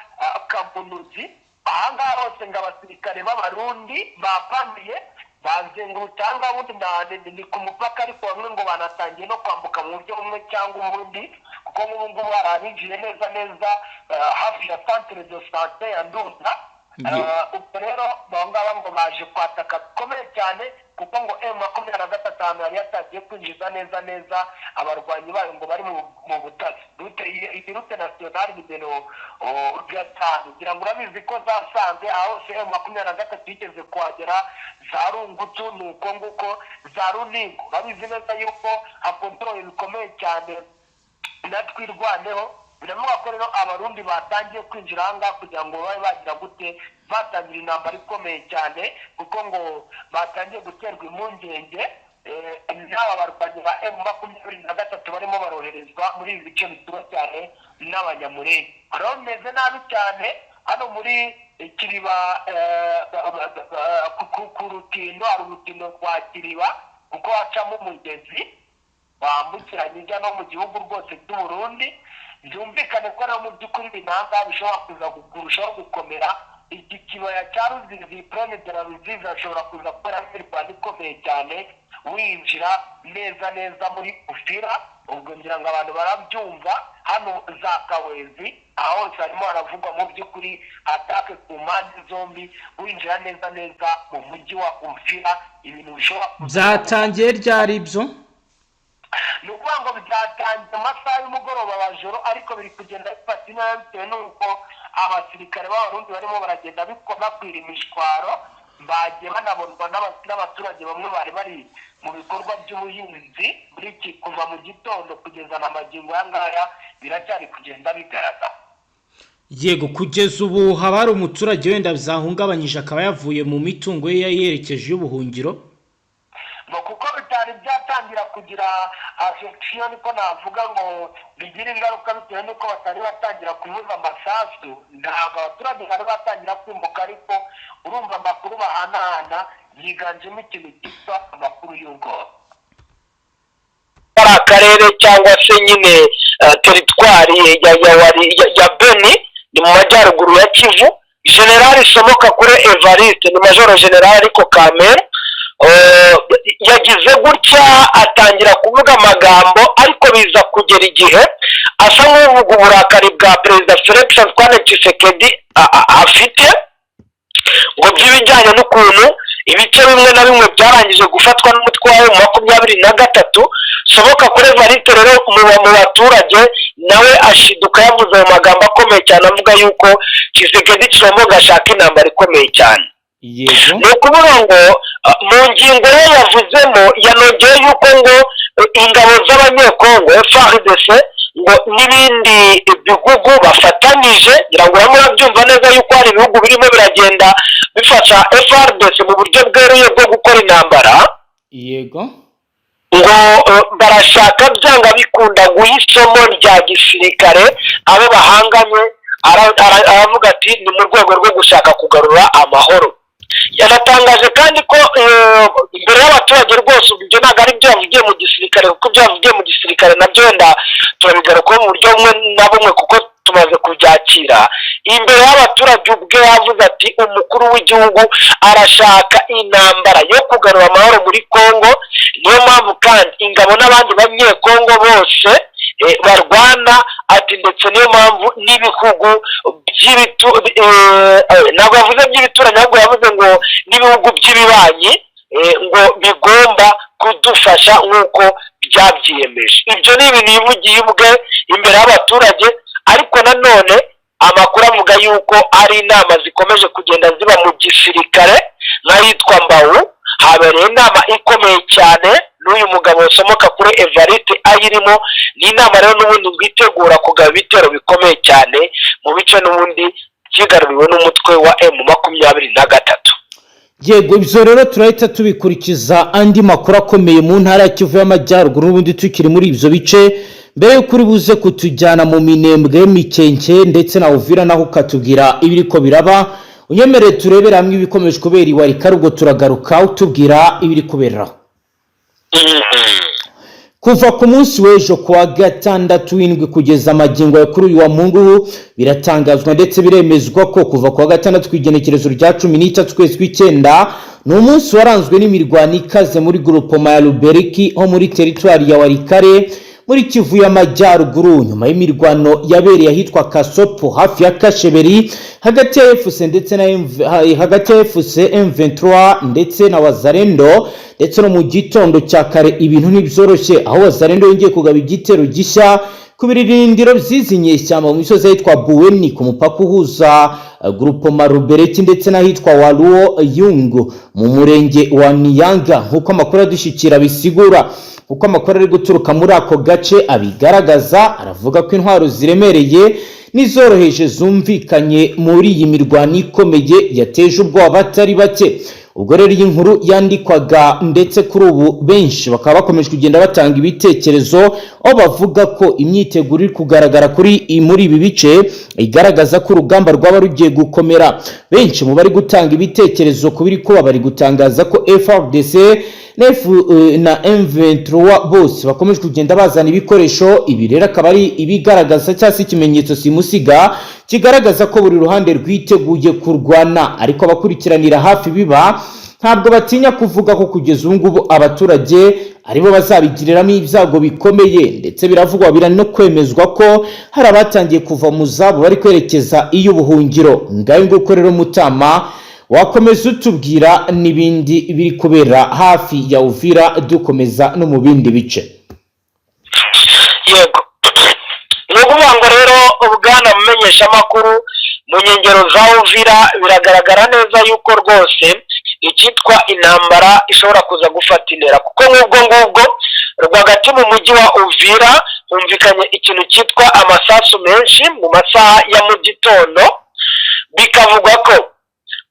Kabunuzi. Ahangaha hose ngo abasirikare b'Abarundi bapamiye bazengurutse aha ngaha. Ubundi ni ku mupaka, ariko bamwe ngo banatangiye no kwambuka mu buryo bumwe cyangwa ubundi, kuko nk'ubu ngubu hari abinjiye neza neza hafi ya centre de santé ya Ndunda. Ubwo rero abo ngaba ngo baje kwataka bikomeye cyane, kuko ngo M23 ahantu yari yatangiye kwinjiza neza neza abarwanyi bayo ngo bari mu butasi, route iyi route nationale nimero 5. Ngira ngo urabizi ko zasanze aho hose M23 yigeze kuhagera, za Rungutu ni uko nguko, za Runingo urabizi neza yuko hakontoroye bikomeye cyane na Twirwaneho. Biravuga ko rero Abarundi batangiye kwinjira aha ngaha kugira ngo babe bagira gute, batangira intambara ikomeye cyane, kuko ngo batangiye guterwa impungenge n'aba barwanyi ba M23 barimo baroherezwa muri ibi bice bituwe cyane n'Abanyamurenge. Rero bimeze nabi cyane hano muri Kiriba, ku rutindo, hari urutindo rwa Kiriba kuko hacamo umugezi wambukiranya ujya no mu gihugu rwose cy'u Burundi. Byumvikane ko rero mu by'ukuri ibinanga bishobora kuza kurushaho gukomera. Iki kibaya cya Ruzizi, plaine de la Ruzizi, hashobora kuza kubera imirwano ikomeye cyane winjira neza neza muri Uvira. Ubwo ngira ngo abantu barabyumva. Hano za Kawezi, aho hose harimo haravugwa mu by'ukuri attaque ku mpande zombi, winjira neza neza mu mujyi wa Uvira, ibintu bishobora kuza. Byatangiye ryari ibyo? Ni ukuvuga ngo byatangiye mu masaha y'umugoroba wa joro, ariko biri kugenda bifata intera bitewe n'uko abasirikare b'Abarundi barimo baragenda bakwira imishwaro. Bagiye banabonwa n'abaturage bamwe bari bari mu bikorwa by'ubuhinzi muri iki kuva mu gitondo kugeza na magingo aya ngaya, biracyari kugenda bigaragara. Yego, kugeza ubu haba hari umuturage wenda byahungabanyije akaba yavuye mu mitungo ye yerekeje y'ubuhungiro? Ngo kuko bitari byatangira kugira affection, niko navuga ngo bigira ingaruka, bitewe n'uko batari batangira kuvuza amasasu, ntabwo abaturage bari batangira kwimuka. Ariko urumva amakuru bahanahana yiganjemo ikintu cyitwa amakuru y'ubwoba. Ari akarere cyangwa se nyine teritwari ya Beni, ni mu majyaruguru ya Kivu. Generali Somoka kuri Evariste, ni majoro generali, ariko kamere yagize gutya atangira kuvuga amagambo, ariko biza kugera igihe asa nk'uvuga uburakari bwa Perezida Felix Antoine Tshisekedi afite ngo by'ibijyanye n'ukuntu ibice bimwe na bimwe byarangije gufatwa n'umutwe wa M23. Soboka kuri Evariste rero mu baturage nawe ashiduka yavuze ayo magambo akomeye cyane, avuga yuko Tshisekedi Tshilombo gashaka intambara ikomeye cyane. Yego. Ni ukuvuga ngo mu ngingo ye yavuzemo, yanongeye yuko ngo ingabo z'Abanyekongo FARDC ngo n'ibindi bihugu bafatanyije, ngira ngo urimo urabyumva neza yuko hari ibihugu birimo biragenda bifasha FARDC mu buryo bweruye bwo gukora intambara. Ngo barashaka byanga bikunda guha isomo rya gisirikare abo bahanganye. Aravuga ati ni mu rwego rwo gushaka kugarura amahoro. Yanatangaje kandi ko imbere y'abaturage rwose, ubu ibyo ntabwo ari ibyo yavugiye mu gisirikare, kuko ibyo yavugiye mu gisirikare nabyo wenda turabigarukaho mu buryo bumwe na bumwe kuko tumaze kubyakira. Imbere y'abaturage ubwe yavuze ati umukuru w'igihugu arashaka intambara yo kugarura amahoro muri Kongo, niyo mpamvu kandi ingabo n'abandi Banyekongo bose barwana, ati ndetse niyo mpamvu n'ibihugu by'ibitu ntabwo yavuze by'ibituranyi, ahubwo yavuze ngo n'ibihugu by'ibibanyi ngo bigomba kudufasha nk'uko byabyiyemeje. Ibyo ni ibintu yivugiye ubwe imbere y'abaturage. Ariko nanone amakuru avuga yuko ari inama zikomeje kugenda ziba mu gisirikare, nk'ahitwa Mbawu habereye inama ikomeye cyane n'uyu mugabo usomoka kuri Evariste ayirimo. Ni inama rero n'ubundi bwitegura kugaba ibitero bikomeye cyane mu bice n'ubundi byigaruriwe n'umutwe wa M23. Yego, ibyo rero turahita tubikurikiza andi makuru akomeye mu ntara ya Kivu y'Amajyaruguru. N'ubundi tukiri muri ibyo bice, mbere y'uko uri buze kutujyana mu Minembwe, Mikenke ndetse na Uvira, naho ukatubwira ibiriko biraba, unyemerere turebere hamwe ibikomeje kubera i Walikale. Ubwo turagaruka utubwira ibiri kuberaho. Kuva ku munsi w'ejo kuwa gatandatu w'indwi kugeza amagingo ya kuri uyu wa Mungu, biratangazwa ndetse biremezwa ko kuva kuwa gatandatu ku igenekerezo rya 13 ukwezi kw'icyenda, ni umunsi waranzwe n'imirwano ikaze muri groupement ya Ruberiki ho muri teritwari ya Walikale muri Kivu y'Amajyaruguru, nyuma y'imirwano yabereye ahitwa Kasopo hafi ya Kasheberi hagati ya AFC ndetse na MV, hagati ya AFC M23 ndetse na Wazalendo. Ndetse no mu gitondo cya kare ibintu ntibyoroshye, aho Wazalendo yongeye kugaba igitero gishya ku birindiro by'izi nyeshyamba mu misozi ahitwa Buweni ku mupaka uhuza groupement Rubereki ndetse n'ahitwa Waruo Yungu mu murenge wa Niyanga, nk'uko amakuru adushyikira bisigura. Uko amakuru ari guturuka muri ako gace abigaragaza, aravuga ko intwaro ziremereye n'izoroheje zumvikanye muri iyi mirwano ikomeye yateje ubwoba batari bake. Ubwo rero iyi nkuru yandikwaga, ndetse kuri ubu benshi bakaba bakomeje kugenda batanga ibitekerezo, aho bavuga ko imyiteguro iri kugaragara kuri muri ibi bice igaragaza ko urugamba rwaba rugiye gukomera. Benshi mu bari gutanga ibitekerezo ku biri kuba bari gutangaza ko FARDC na F na M23 bose bakomeje kugenda bazana ibikoresho. Ibi rero akaba ari ibigaragaza cyangwa se ikimenyetso simusiga kigaragaza ko buri ruhande rwiteguye kurwana. Ariko abakurikiranira hafi biba ntabwo batinya kuvuga ko kugeza ubu ngubu abaturage aribo bazabigiriramo ibyago bikomeye. Ndetse biravugwa, bira no kwemezwa ko hari abatangiye kuva mu zabo bari kwerekeza iy'ubuhungiro. Ngayo nguko rero, Mutama, wakomeza utubwira n'ibindi biri kubera hafi ya Uvira, dukomeza no mu bindi bice. Yego, ni ukuvuga ngo rero, bwana mumenyeshamakuru, mu nkengero za Uvira biragaragara neza yuko rwose icyitwa intambara ishobora kuza gufata intera, kuko nk'ubwo ngubwo rwagati mu mujyi wa Uvira humvikanye ikintu cyitwa amasasu menshi mu masaha ya mu gitondo, bikavugwa ko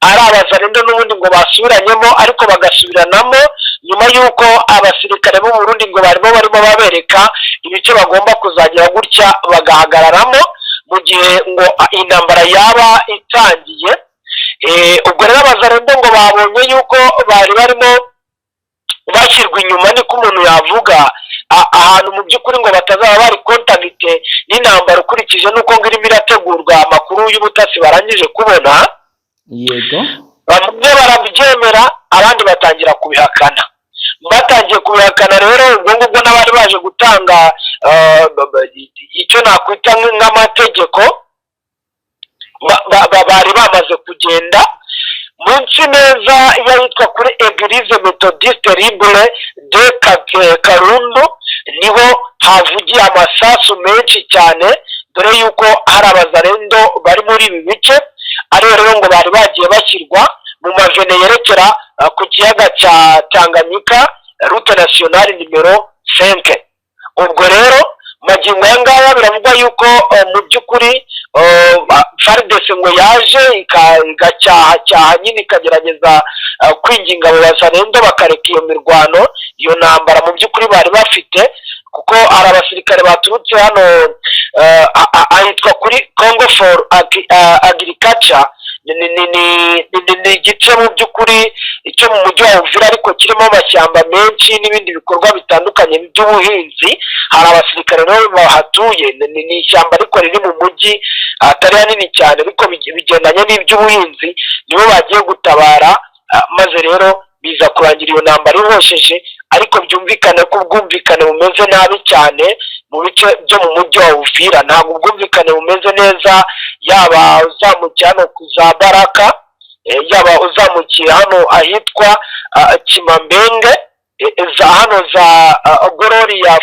ari Abazalendo n'ubundi ngo basubiranyemo, ariko bagasubiranamo nyuma y'uko abasirikare b'u Burundi ngo barimo babereka ibice bagomba kuzagira gutya bagahagararamo mu gihe ngo intambara yaba itangiye. Ubwo rero Abazalendo ngo babonye yuko bari barimo bashyirwa inyuma, niko umuntu yavuga, ahantu mu by'ukuri ngo batazaba bari contact n'intambara, ukurikije n'uko ngo irimo irategurwa, amakuru y'ubutasi barangije kubona. Bamwe barabyemera, abandi batangira kubihakana. Batangiye kubihakana rero, ubwo ngubwo n'abari baje gutanga icyo nakwita nk'amategeko bari bamaze kugenda. Munsi neza y'ahitwa kuri Église Méthodiste Libre de Karundu niho havugiye amasasu menshi cyane, dore yuko hari Abazalendo bari muri ibi bice, ariyo rero ngo bari bagiye bashyirwa. Mu mavene yerekera ku kiyaga cya Tanganyika, route nationale numéro 5. Ubwo rero magingo aya ngaya biravugwa yuko mu by'ukuri FARDC ngo yaje igacyaha cyaha nyine, ikagerageza kwinginga abo Bazalendo bakareka iyo mirwano, iyo ntambara mu by'ukuri bari bafite, kuko hari abasirikare baturutse hano ahitwa kuri Congo for Agriculture. Ni igice mu by'ukuri cyo mu mujyi wa Uvira, ariko kirimo amashyamba menshi n'ibindi bikorwa bitandukanye by'ubuhinzi. Hari abasirikare rero bahatuye. Ni ishyamba ariko riri mu mujyi, atari hanini cyane, ariko bigendanye n'iby'ubuhinzi. Nibo bagiye gutabara, maze rero biza kurangira iyo ntambara ihosheje. Ariko byumvikane ko ubwumvikane bumeze nabi cyane mu bice byo mu mujyi wa Uvira. Ntabwo ubwumvikane bumeze neza, yaba uzamukiye hano ku za Baraka, yaba uzamukiye hano ahitwa Kimambenge, za hano za Gloria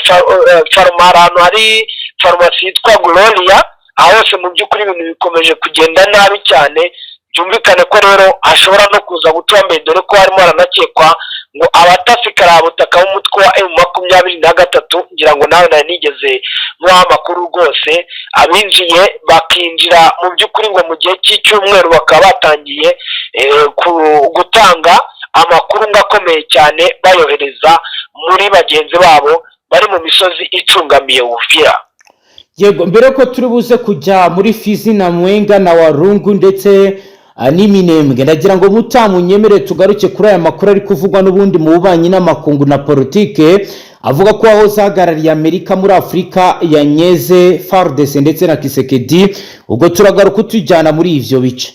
Faruma, ahantu hari farumasi yitwa Gloria. Aho hose mu by'ukuri ibintu bikomeje kugenda nabi cyane. Byumvikane ko rero hashobora no kuza gutura mbere, dore ko harimo haranakekwa ngo abatasi karabutaka b'umutwe wa M23. Ngira ngo nawe nari nigeze muha amakuru rwose, abinjiye bakinjira mu by'ukuri ngo mu gihe cy'icyumweru bakaba batangiye gutanga amakuru ngo akomeye cyane, bayohereza muri bagenzi babo bari mu misozi icungamiye Uvira. Yego, mbere ko turi buze kujya muri Fizi na Mwenga na Warungu ndetse n'iminembwe, ndagira ngo mutamunyemere tugaruke kuri aya makuru ari kuvugwa n'ubundi mu bubanyi n'amakungu na politike, avuga ko wahoze ahagarariye Amerika muri Afurika yanyeze FARDC ndetse na Tshisekedi. Ubwo turagaruka utujyana muri ivyo bice.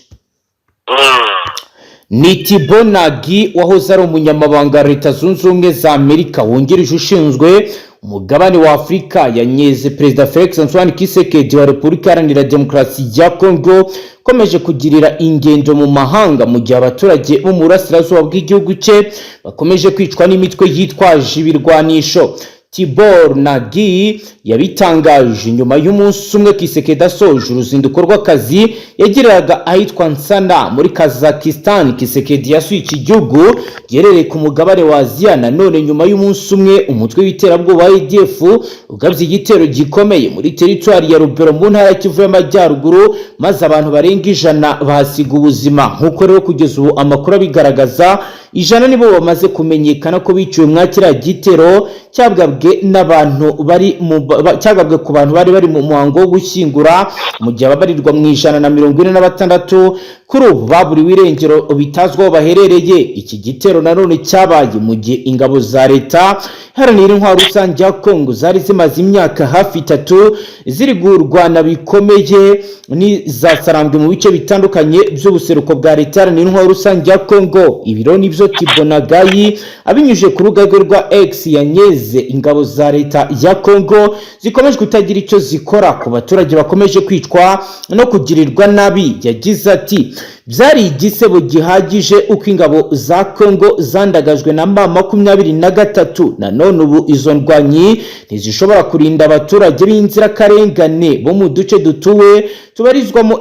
Ni Tibor Nagy, wahoze ari umunyamabanga wa Leta Zunze Ubumwe za Amerika wungirije ushinzwe umugabane wa Afurika, yanyeze Perezida Felix Antoine Tshisekedi wa Repubulika Iharanira Demokarasi ya Kongo, ukomeje kugirira ingendo mu mahanga mu gihe abaturage bo mu burasirazuba bw'igihugu cye bakomeje kwicwa n'imitwe yitwaje ibirwanisho. Tibor Nagy yabitangaje nyuma y'umunsi umwe Tshisekedi asoje uruzinduko rw'akazi yagiriraga ahitwa Astana muri Kazakhstan. Tshisekedi yasuye iki gihugu giherereye ku mugabane wa Aziya nanone nyuma y'umunsi umwe umutwe w'iterabwoba wa ADF ugabye igitero gikomeye muri teritwari ya Lubero mu ntara ya Kivu y'Amajyaruguru, maze abantu barenga 100 bahasiga ubuzima. Nk'uko rero kugeza ubu amakuru abigaragaza, 100 nibo bamaze kumenyekana ko biciwe mwa kiriya gitero cyagabwe n'abantu bari mu cyagabwe ku bantu bari bari mu muhango wo gushyingura, mu gihe ababarirwa mu 146 kuri ubu baburiwe irengero, bitazwi aho baherereye. Iki gitero nanone cyabaye mu gihe ingabo za Leta Iharanira Intwaro Rusange ya Kongo zari zimaze imyaka hafi 3 ziri kurwana bikomeye n'izasarambwe mu bice bitandukanye by'ubuseruko bwa Leta Iharanira Intwaro Rusange ya Kongo. Ibiro nibyo Tibor Nagy abinyujije ku rubuga rwe rwa X yanyeze ingabo za Leta ya Kongo zikomeje kutagira icyo zikora ku baturage bakomeje kwicwa no kugirirwa nabi. Yagize ati: "Byari igisebo gihagije uko ingabo za Kongo zandagajwe na M23. Nanone ubu izo ndwanyi ntizishobora kurinda abaturage b'inzirakarengane bo mu duce dutuwe tubarizwamo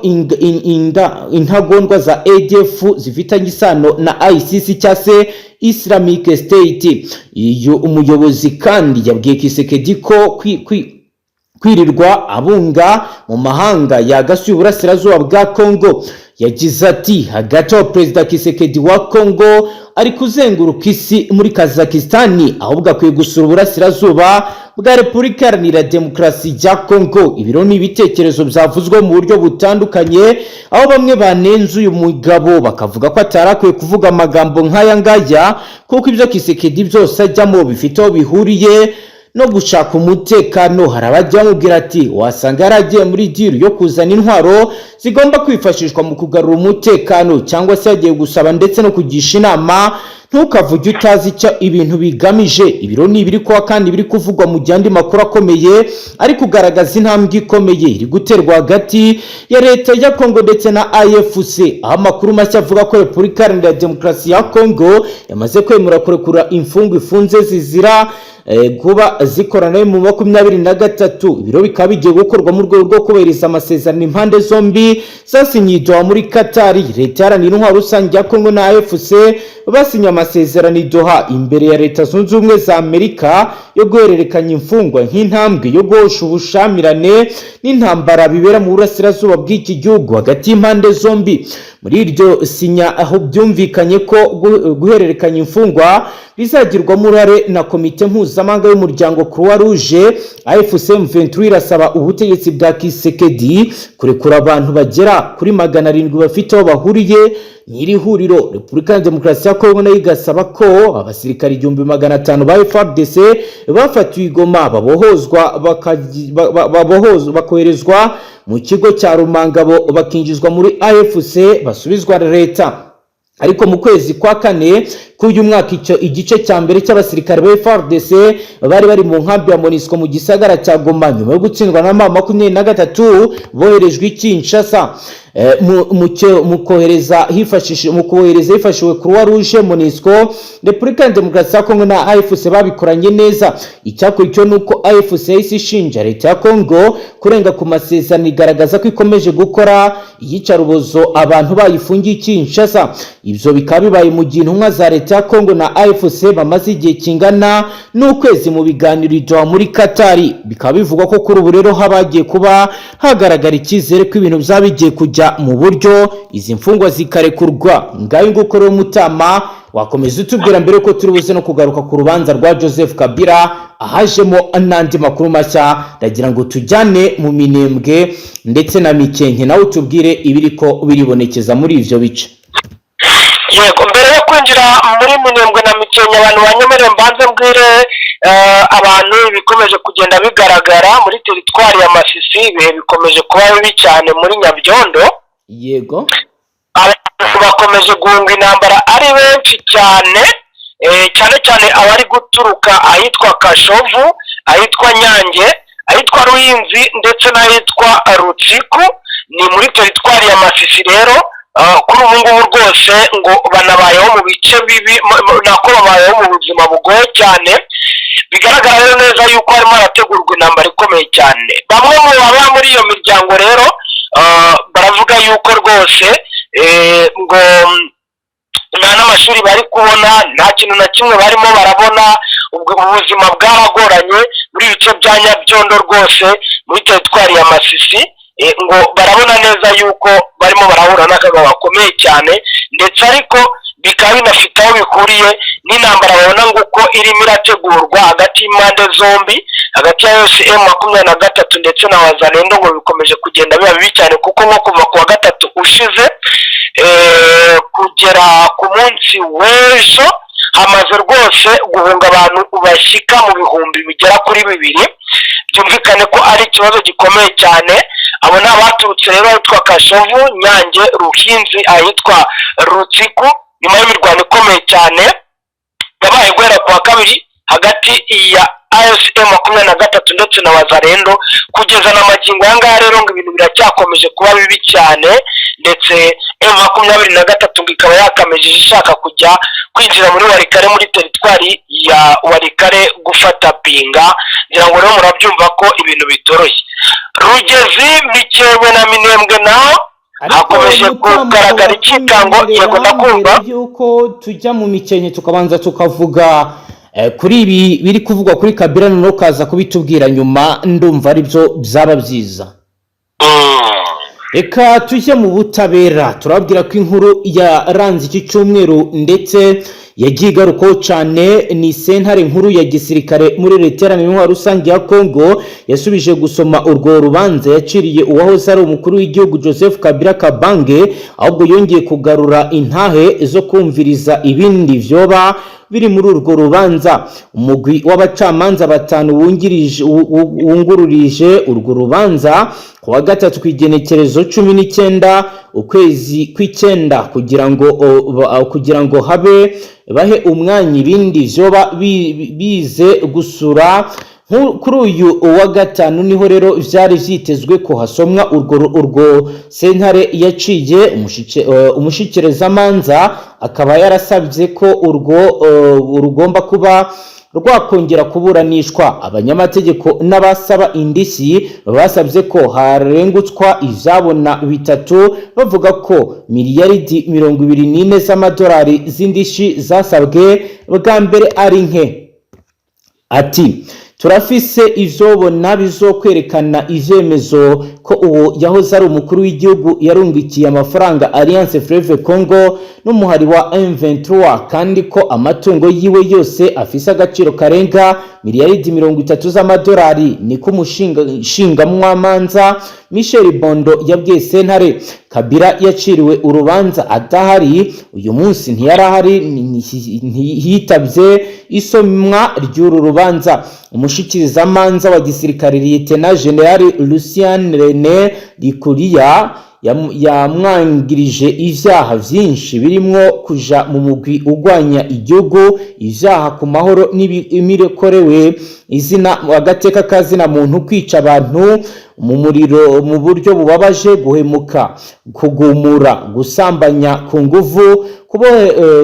intagondwa za ADF zifitanye isano na ISIS cyangwa se Islamic State." Iyo umuyobozi kandi yabwiye Tshisekedi ko kwirirwa abunga mu mahanga yagasuye uburasirazuba bwa Kongo. Yagize ati: "Hagati aho Perezida Tshisekedi wa Kongo ari kuzenguruka isi muri Kazakhstan, ahubwo akwiye gusura uburasirazuba bwa Repubulika Iharanira Demokarasi ya Kongo." Ibiro ni ibitekerezo byavuzwe mu buryo butandukanye, aho bamwe banenze uyu mugabo bakavuga ko atari akwiye kuvuga amagambo nk'aya ngaya, kuko ibyo Tshisekedi byose ajyamo bifite aho bihuriye no gushaka umutekano. Hari abajya bamubwira ati: "Wasanga yaragiye muri deal yo kuzana intwaro zigomba kwifashishwa mu kugarura umutekano, cyangwa se yagiye gusaba ndetse no kugisha inama." Ntukavuge utazi icyo ibintu bigamije. Ibiro ni ibiri kuba kandi biri kuvugwa mu gihe andi makuru akomeye ari kugaragaza intambwe ikomeye iri guterwa hagati ya leta ya Kongo ndetse na AFC, aho amakuru mashya avuga ko Repubulika Iharanira Demokarasi ya Kongo yamaze kwemera kurekura imfungwa ifunze zizira kuba zikorana mu 23. Ibiro bikaba bigiye gukorwa mu rwego rwo kubahiriza amasezerano impande zombi zasinyiye i Doha muri Katari. Leta Iharanira Intwaro Rusange ya Kongo na AFC basinye amasezerano i Doha imbere ya Leta Zunze Ubumwe za Amerika yo guhererekanya imfungwa, nk'intambwe yo guhosha ubushamirane n'intambara bibera mu burasirazuba bw'iki gihugu hagati y'impande zombi. Muri iryo sinya, aho byumvikanye ko guhererekanya imfungwa bizagirwamo uruhare na komite mpuzamahanga y'umuryango Croix Rouge. AFC M23 irasaba ubutegetsi bwa Tshisekedi kurekura abantu bagera kuri 700 bafite aho bahuriye n'iri huriro. Repubulika ya Demokarasi ya Kongo nayo igasaba ko abasirikare 1500 ba FARDC bafatiwe i Goma babohozwa, bakoherezwa mu kigo cya Rumangabo, bakinjizwa muri AFC, basubizwa na leta. Ariko mu kwezi kwa kane k'uyu mwaka, icyo igice cya mbere cy'abasirikare ba FARDC bari bari mu nkambi ya MONUSCO mu gisagara cya Goma nyuma yo gutsindwa na M23 boherejwe i Kinshasa. Mu kohereza hifashishijwe Croix Rouge, MONUSCO, Repubulika ya Demokarasi ya Kongo na AFC babikoranye neza. Icyakurikiyeho ni uko AFC yahise ishinja leta ya Kongo kurenga ku masezerano, igaragaza ko ikomeje gukora iyicarubozo abantu bayifungiye i Kinshasa. Ibyo bikaba bibaye mu gihe intumwa za leta ya Kongo na AFC bamaze igihe kingana n'ukwezi mu biganiro i Doha muri Katari. Bikaba bivugwa ko kuri ubu rero habagiye kuba hagaragara icyizere ko ibintu byaba bigiye kujya mu buryo, izi mfungwa zikarekurwa. Ngayo nguko rero, Mutama, wakomeza utubwira mbere ko turi buze no kugaruka ku rubanza rwa Joseph Kabila, ahajemo n'andi makuru mashya. Ndagira ngo tujyane mu Minembwe ndetse na Mikenke, nawe utubwire ibiriko biribonekeza muri ivyo bice. Yego, mbere yo kwinjira muri Minembwe na Mikenke, abantu banyemerere mbanze mbwire abantu bikomeje kugenda bigaragara muri teritwari ya Masisi. Ibihe bikomeje kuba bibi cyane muri Nyabyondo. Abantu bakomeje guhunga intambara ari benshi cyane, cyane cyane abari guturuka ahitwa Kashovu, ahitwa Nyange, ahitwa Ruhinzi ndetse n'ahitwa Rutsiku, ni muri teritwari ya Masisi. Rero kuri ubu ngubu rwose ngo banabayeho mu bice bibi, nako babayeho mu buzima bugoye cyane. Bigaragara rero neza yuko harimo harategurwa intambara ikomeye cyane. Bamwe mu baba muri iyo miryango rero baravuga yuko rwose ngo nta n'amashuri bari kubona, nta kintu na kimwe barimo barabona. Ubwo ubuzima bwaragoranye muri ibice bya Nyabyondo rwose muri teritwari ya Masisi. Ngo barabona neza yuko barimo barahura n'akaga gakomeye cyane, ndetse ariko bikaba binafite aho bihuriye n'intambara babona ngo uko irimo irategurwa hagati y'impande zombi, hagati ya M23 ndetse na Wazalendo. Ngo bikomeje kugenda biba bibi cyane, kuko nko kuva ku wa gatatu ushize kugera ku munsi w'ejo hamaze rwose guhunga abantu bashyika mu bihumbi bigera kuri 2. Byumvikane ko ari ikibazo gikomeye cyane. Abo ni abaturutse rero ahitwa Kashovu, Nyange, Ruhinzi, ahitwa Rutsiku, nyuma y'imirwano ikomeye cyane yabaye guhera ku wa kabiri hagati ya AFC M23 ndetse na Wazalendo kugeza na magingo aya ngaya. Rero ngo ibintu biracyakomeje kuba bibi cyane, ndetse M23 ngo ikaba yakamejeje ishaka kujya kwinjira muri Walikale, muri teritwari ya Walikale, gufata Pinga. Ngira ngo rero murabyumva ko ibintu bitoroshye. Rugezi, Mikebe na Minembwe naho hakomeje kugaragara ikikango. Yego, ndakumva. Mbere yuko tujya mu Mikenke, tukabanza tukavuga kuri ibi biri kuvugwa kuri Kabila, noneho ukaza kubitubwira nyuma, ndumva aribyo byaba byiza. Reka tujye mu butabera. Turababwira ko inkuru yaranze iki cyumweru ndetse yagiye igarukwaho cyane ni sentare nkuru ya gisirikare muri Leta Iharanira Intwaro Rusange ya Kongo yasubije gusoma urwo rubanza yaciriye uwahoze ari umukuru w'igihugu Joseph Kabila Kabange, ahubwo yongeye kugarura intahe zo kumviriza ibindi vyoba. biri muri urwo rubanza. Umugwi w'abacamanza batanu wungururije urwo rubanza ku wa gatatu ku igenekerezo 19 ukwezi kw'icyenda kugira ngo habe bahe umwanya ibindi vyoba bize gusura. Kuri uyu wa gatanu niho rero vyari vyitezwe ko hasomwa urwo sentare yaciye. Umushikirezamanza akaba yarasabye ko urwo rugomba kuba rwakongera kuburanishwa. Abanyamategeko n'abasaba indishyi basabye ko harengutswa ivyabona bitatu, bavuga ko miliyaridi 24 z'amadolari z'indishyi zasabwe bwa mbere ari nke. Ati: "Turafise ivyobona bizokwerekana ivyemezo ko uwo yahoze ari umukuru w'igihugu yarungikiye amafaranga Alliance Fleuve Congo n'umuhari wa M23, kandi ko amatungo yiwe yose afise agaciro karenga miliyaridi 30 z'amadolari," niko umushingamwamanza Michel Bondo yabwiye sentare. Kabila yaciriwe urubanza adahari uyu munsi, ntiyarahari, ntiyitavye isomwa ry'uru rubanza. Umushikirizamanza wa gisirikare, Lieutenant General Lucien René Likulia, yamwangirije ivyaha vyinshi birimwo kuja mu mugwi ugwanya igihugu, ivyaha ku mahoro n'imikorewe izina agateka kazina muntu, kwica abantu mu muriro mu buryo bubabaje, guhemuka, kugumura, gusambanya ku nguvu,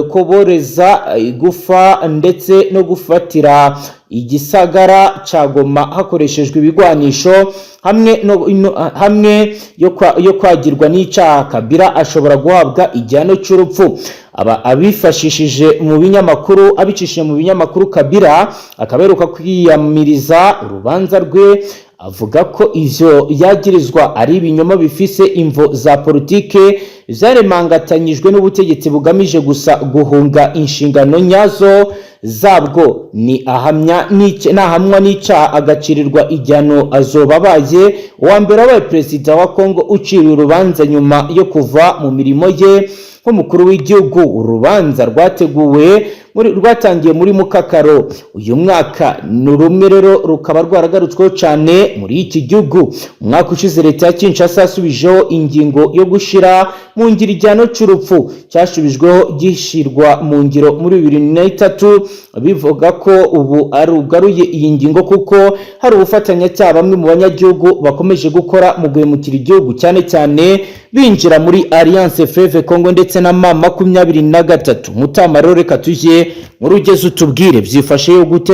kuboreza igufa ndetse no gufatira igisagara ca Goma hakoreshejwe ibigwanisho hamwe no, hamwe yo kwagirwa n'icaha. Kabila ashobora guhabwa igihano c'urupfu aba abifashishije mu binyamakuru, abicishije mu binyamakuru. Kabila akaba aheruka kwiyamiriza urubanza rwe, avuga ko ivyo yagirizwa ari ibinyoma bifise imvo za politike vyaremangatanyijwe n'ubutegetsi bugamije gusa guhunga inshingano nyazo zabwo. Ni ahamya nahamwa n'icaha agacirirwa igihano, azoba abaye uwa mbere wabaye perezida wa Kongo uciriwe urubanza nyuma yo kuva mu mirimo ye nk'umukuru w'igihugu. Urubanza rwateguwe rwatangiye muri mukakaro uyu mwaka, ni rumwe rero rukaba rwaragarutsweho cyane muri iki gihugu. Umwaka ushize leta ya Kinshasa yasubijeho ingingo yo gushira mu ngiro igihano cy'urupfu cyasubijweho gishyirwa mu ngiro muri 2003, bivuga ko ubu ari ugaruye iyi ngingo kuko hari ubufatanyacyaha bamwe mu banyagihugu bakomeje gukora mu guhemukira igihugu, cyane cyane binjira muri Alliance Fleuve Congo ndetse na M23. Mutama rero, reka tujye muri ugeze utubwire byifashe yo gute.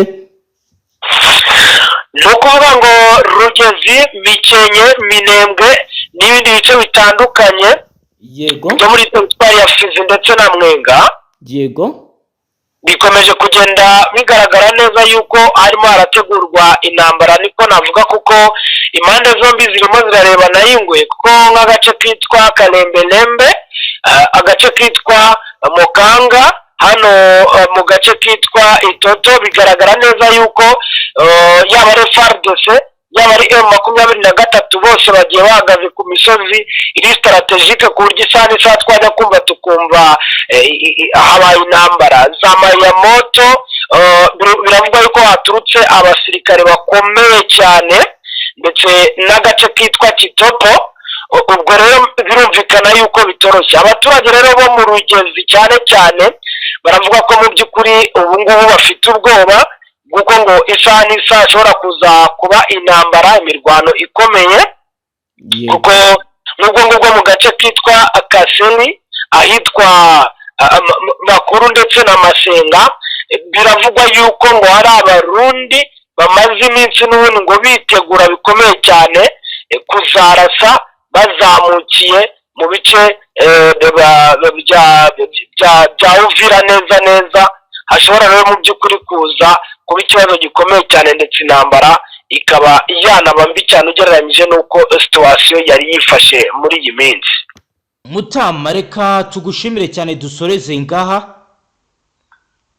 Ni ukuvuga ngo Rugezi, Mikenke, Minembwe n'ibindi bice bitandukanye byo muri teritwari ya Fizi ndetse na Mwenga bikomeje kugenda bigaragara neza yuko harimo harategurwa intambara, niko navuga, kuko impande zombi zirimo zirarebana y'ingwe, kuko nk'agace kitwa Kalembelembe, agace kitwa Mukanga, hano mu gace kitwa Itoto, bigaragara neza yuko yaba ari FARDC, yaba ari M23, bose bagiye bahagaze ku misozi iri stratégique, ku buryo isaha n'isaha twajya kumva tukumva habaye intambara za Mayamoto. Biravugwa yuko haturutse abasirikare bakomeye cyane, ndetse n'agace kitwa Kitopo. Ubwo rero birumvikana yuko bitoroshye. Abaturage rero bo mu Rugezi cyane cyane baravuga ko mu by'ukuri ubu ngubu bafite ubwoba, kuko ngo isaha n'isaha ishobora kuza kuba intambara, imirwano ikomeye, kuko n'ubwo ngubwo mu gace kitwa Kaseni, ahitwa Makuru ndetse na Masenga, biravugwa yuko ngo hari Abarundi bamaze iminsi n'ubundi ngo bitegura bikomeye cyane kuzarasa bazamukiye mu bice bya Uvira neza neza. Hashobora rero mu by'ukuri kuza kuba ikibazo gikomeye cyane, ndetse intambara ikaba yanaba mbi cyane ugereranyije n'uko situation yari yifashe muri iyi minsi. Mutama, reka tugushimire cyane, dusoreze ngaha.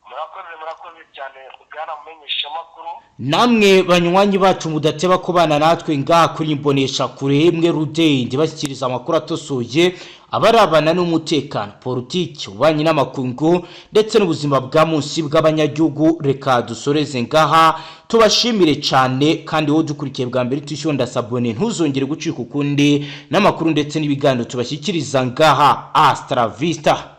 Murakoze, murakoze cyane. Bwana mumenyeshamakuru. Namwe banywanyi bacu mudateba kubana natwe ngaha kuri imbonesha kure mwe rudende bashyikiriza amakuru atosoye abarabana n'umutekano, politiki, ububanyi n'amakungu ndetse n'ubuzima bwa munsi bw'abanyagihugu, reka dusoreze ngaha, tubashimire cyane. Kandi wowe dukurikiye bwa mbere, tushyonda s'abonner, ntuzongere gucika ukundi n'amakuru ndetse n'ibiganiro tubashyikiriza ngaha. Hasta la vista.